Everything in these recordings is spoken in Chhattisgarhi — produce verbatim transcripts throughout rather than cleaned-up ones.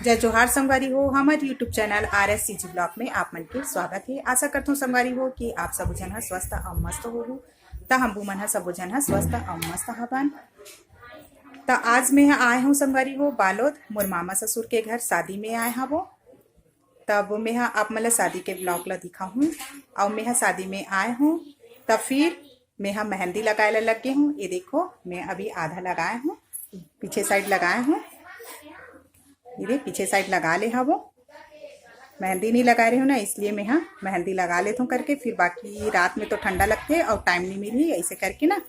जय जोहार संगवारी हो, हमर YouTube channel R S C G blog में आप मन के स्वागत हे। आशा करथों संगवारी हो कि आप सब झन ह स्वस्थ अउ मस्त होहू। त हमू मन ह सबो झन ह स्वस्थ अउ मस्त हवन। त आज मैं ह आए हूँ संगवारी हो बालोद, मोर मामा ससुर के घर शादी में आए हवो। तब मैं ह आप मन ला शादी के ब्लॉग ला दिखाहूँ। अउ मैं ह शादी में आए हूँ, त फिर मैं ह मेहंदी लगाए ला लग गे हूँ। ये देखो, मैं अभी आधा लगाए हूँ, पीछे साइड लगाए हूँ। ये देख, पीछे साइड लगा ले हवो। मेहंदी नहीं लगा रही हूँ ना, इसलिए मैं ह मेहंदी लगा लेत हूँ करके, फिर बाकी रात में तो ठंडा लगथे अउ टाइम नहीं मिलही, ऐसे करके ना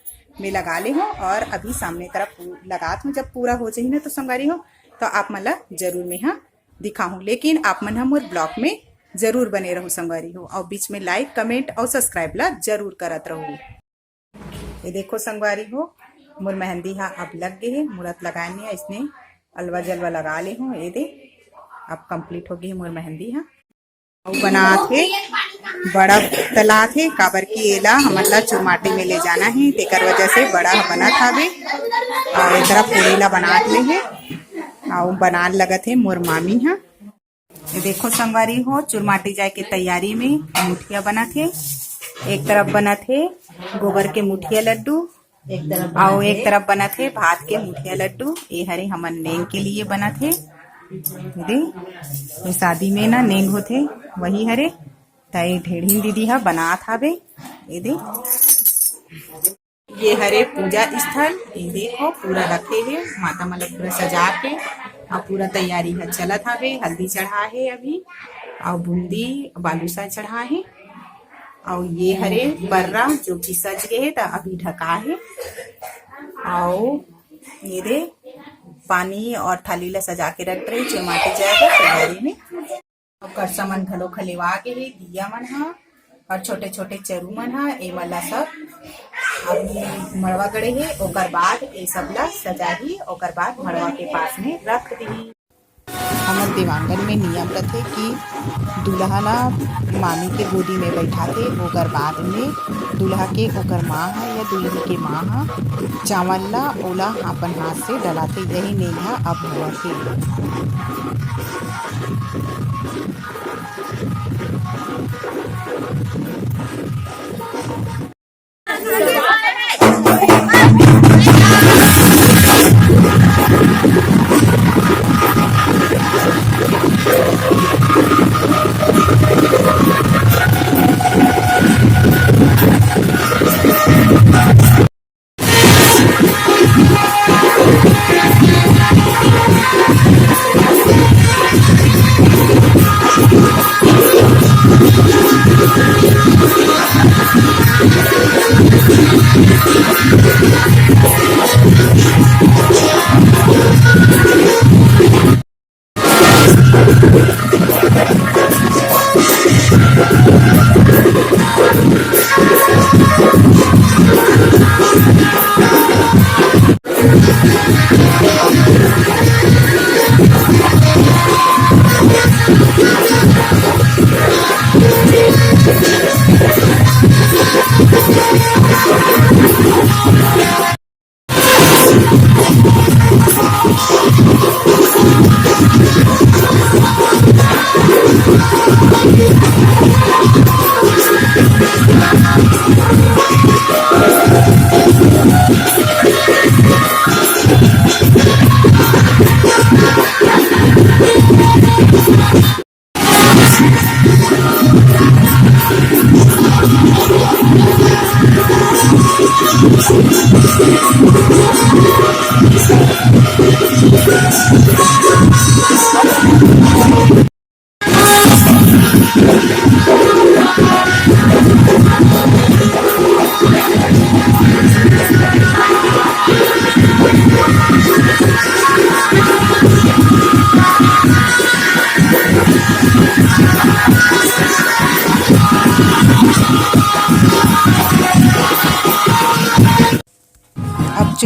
मैं लगा ले हूँ। और अभी सामने तरफ पू-, लगात हूँ, जब पूरा हो जाही ना तो संगवारी हो, तो आप मन ला जरूर मैं ह दिखाहूँ। लेकिन आप मन ह मोर ब्लॉग में जरूर बने रहू संगवारी हो, अउ बीच में लाइक, कमेंट अउ सब्सक्राइब ला जरूर करत रहू। ये देखो संगवारी हो, मोर मेहंदी हा अब लग गे हे, मुरत लगाए में अइसने अलवा जलवा लगा ले हूँ। ये दे, अब कंप्लीट हो गे हे मोर मेहंदी हा। अउ बनात हे, बड़ा तलात हे, काबर कि एला हमन ला चुरमाटी में ले जाना हे, तेकर वजह से बड़ा ह बनत हावे। अउ ए तरफ पूरी ला बनात ले हे, अउ बनान लगत हे मोर मामी हा। ये देखो संगवारी हो, चुरमाटी जाए के तैयारी में मुठिया बनत हे। एक तरफ बनत हे गोबर के मुठिया लड्डू, अउ एक तरफ बनत हे भात के मुठिया लड्डू। ये हरे हमन नेंग के लिए बनत हे। ये दे, ये शादी में ना नेंग होथे, वही हरे। त ये ढेढ़िन दीदी ह बनात हावे। ये दे, ये हरे पूजा स्थल, ये देखो पूरा रखे हे, माता मन ला पूरा सजा के, अउ पूरा तैयारी ह चलत हावे। हल्दी चढ़ा हे अभी, अउ बूंदी बालूशाही चढ़ा हे, अउ ये हरे पर्रा जो कि सज गे हे त अभी ढका हे, अउ ये दे पानी अउ थाली ला सजा के रख रहे, चुरमाटी जाए बर तैयारी में। अउ करसा मन घलो खलेवा गे हे, दिया मन ह अउ छोटे-छोटे चरू मन ह, ए मन ला सब अभी मड़वा गड़े हे, ओकर बाद ए सब ला सजाही, ओकर बाद मड़वा के पास में रख दिही। हमर देवांगन में नियम रथे कि दूल्हा ला मामी के गोदी में बैठाथे, ओकर बाद में दूल्हा के ओकर माँ ह या दुल्ही के माँ ह चावल ला ओला अपन हाथ से डलाथे। यही नेंग ह अब होवत हे।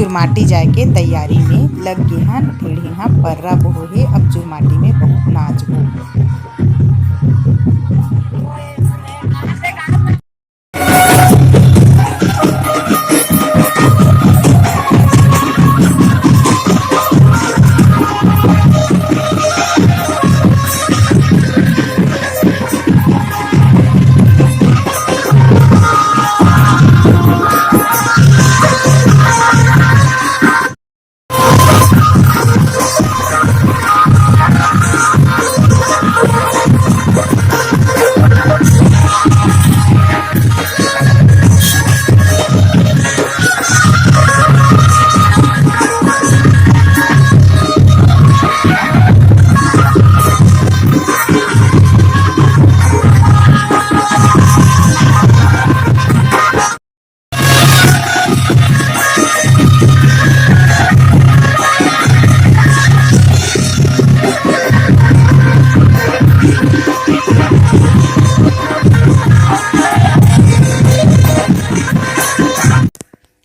चुरमाटी जाए के तैयारी में लग गे हन। ढेड़हिन ह पर्रा बोहे, अब चुरमाटी में बहुत नाचबो।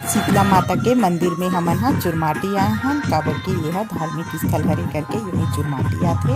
शीतला माता के मंदिर में हमन ह चुरमाटी आए हन, काबर कि ये ह धार्मिक स्थल हरे करके ये चुरमाटी आथे।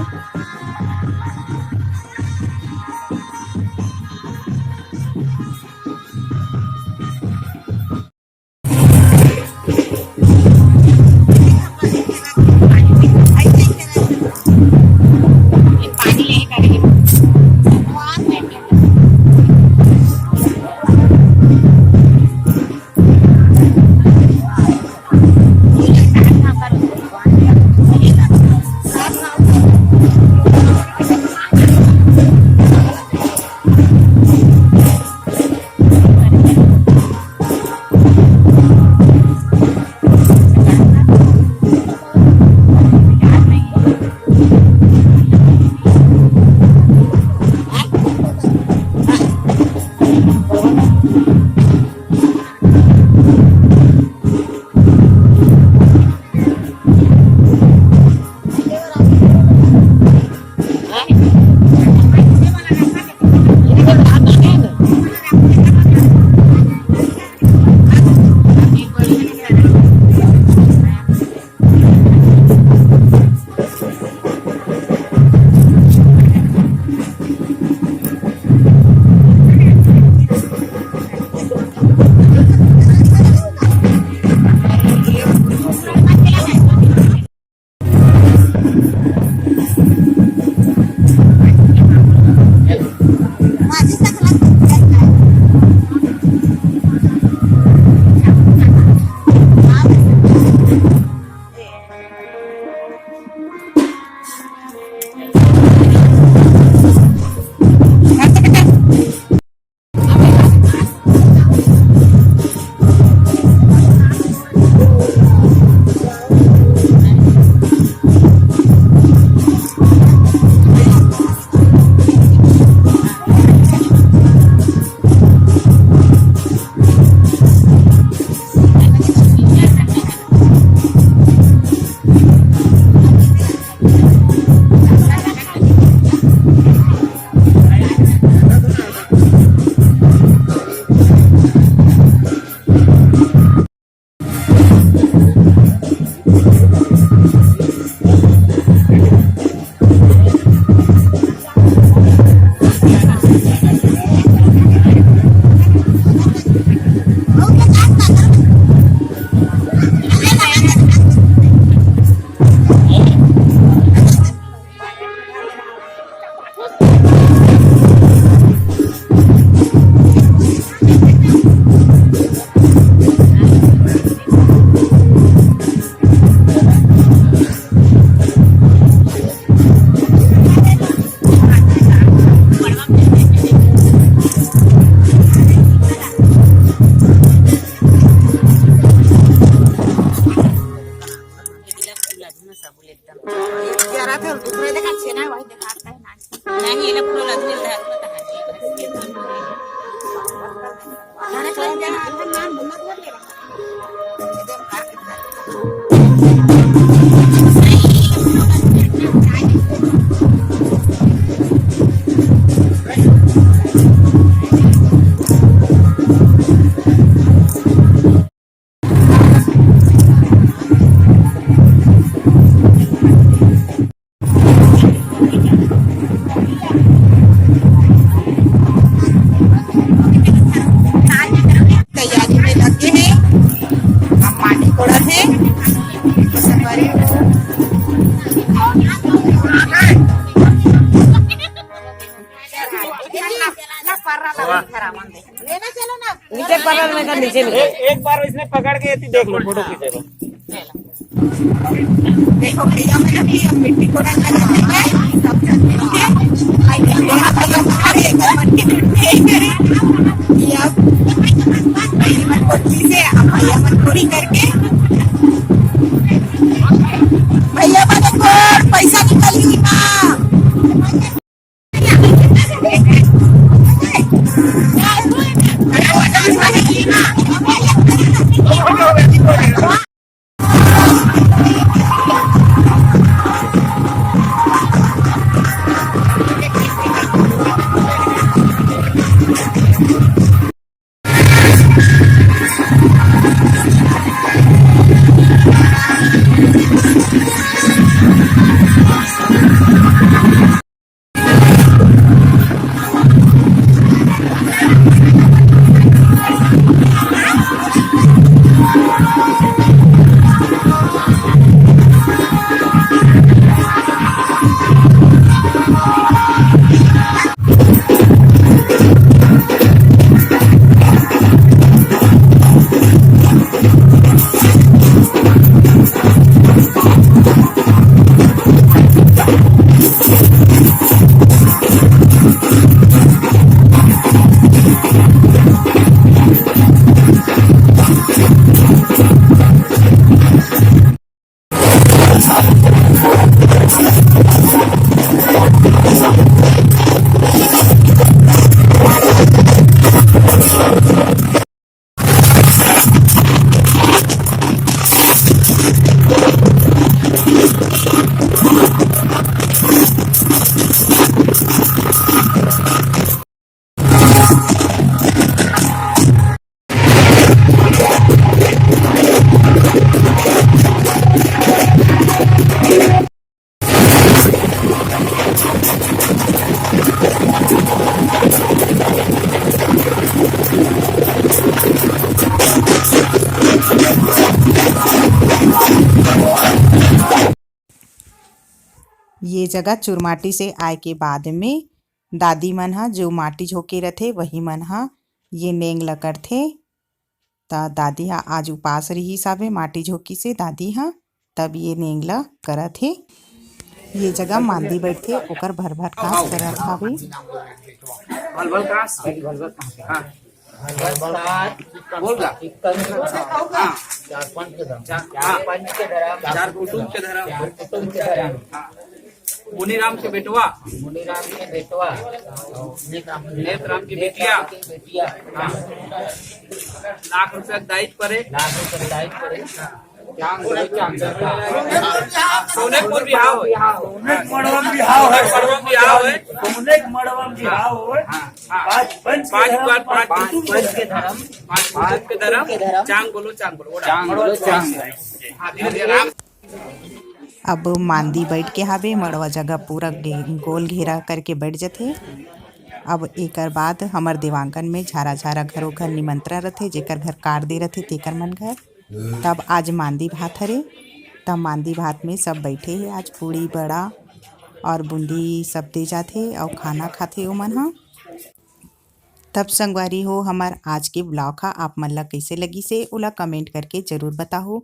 जरा तो दूसरे देखा छेना वही दिखाता है ना। नहीं, ये पूरा लग नहीं रहा है। नीचे पकड़ में कर, नीचे निकल। एक, एक बार इसने पकड़ के ऐसी देख लो, फोटो खींचेगा। देखो भैया, मैंने अभी हम मिट्टी को रंग लगाया है, सब जन मिलके। भाई, यहाँ पे हम सारे एक मन के जुट के ये करें कि अब भैया मन को चीजें, अब भैया मन पूरी करके भैया मन को पैसा निकालिएगा। ये जगह चुरमाटी से आए के बाद में दादी मन ह जो माटी झोंके रथे, वही मन ह ये नेंग ल करथे। त दादी ह आज उपास रिहिस हावे, माटी झोंकिस हे दादी ह, तब ये नेंग ल करत हे। ये जगह मांदी बैठथे, ओकर भर भर कांस करत हावे। भल भल कांस। हाँ। बोल गा। हाँ। चार पंच के धरम। चार, चार पंच के धरम। चार कुटुम के धरम। चार कुटुम के धरम। हाँ। मुनीराम के बेटवा। मुनीराम के बेटवा। नेत राम के बेटिया। बेटिया। हाँ। लाख रुपया दाई परे। लाख रुपया दाई परे। चांग, चांग। सोने के मोर बिहाव होय। सोने के मड़वा म बिहाव होय। मड़वा म बिहाव होय। सोने के मड़वा म बिहाव होय। हाँ, हाँ। पांच पंच के पांच, धरम, पांच, पांच पांच कुटुम के धरम। पांच कुटुम के धरम। चांग बोलो, चांग बोलो। चांग बोलो, चांग। हाँ, धीरे धीरे आराम। अब मांदी बैठ के हावे, मड़वा जगह पूरा गे-, गोल घेरा करके बैठ जथे। अब एकर बाद हमर देवांगन में झारा झारा घरो घर निमंत्रण रथे, जेकर घर कार्ड दे रथे तेकर मन घर। तब आज मांदी भात हरे, तब मांदी भात में सब बैठे हे, आज पूड़ी बड़ा और बूंदी सब दे जाथे और खाना खाथे ओमन ह। तब संगवारी हो, हमर आज के ब्लॉग ह आप मन ला कइसे लगिस हे, ओला कमेंट करके जरूर बताहू।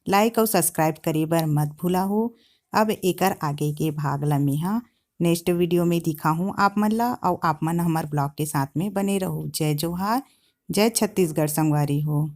लाइक अउ सब्सक्राइब करे बर मत भूलाहू। अब एकर आगे के भाग ला मेहा नेक्स्ट वीडियो में दिखाहूँ आप मन ला, अउ आप मन हमर ब्लॉग के साथ में बने रहू। जय जोहार, जय छत्तीसगढ़ संगवारी हो।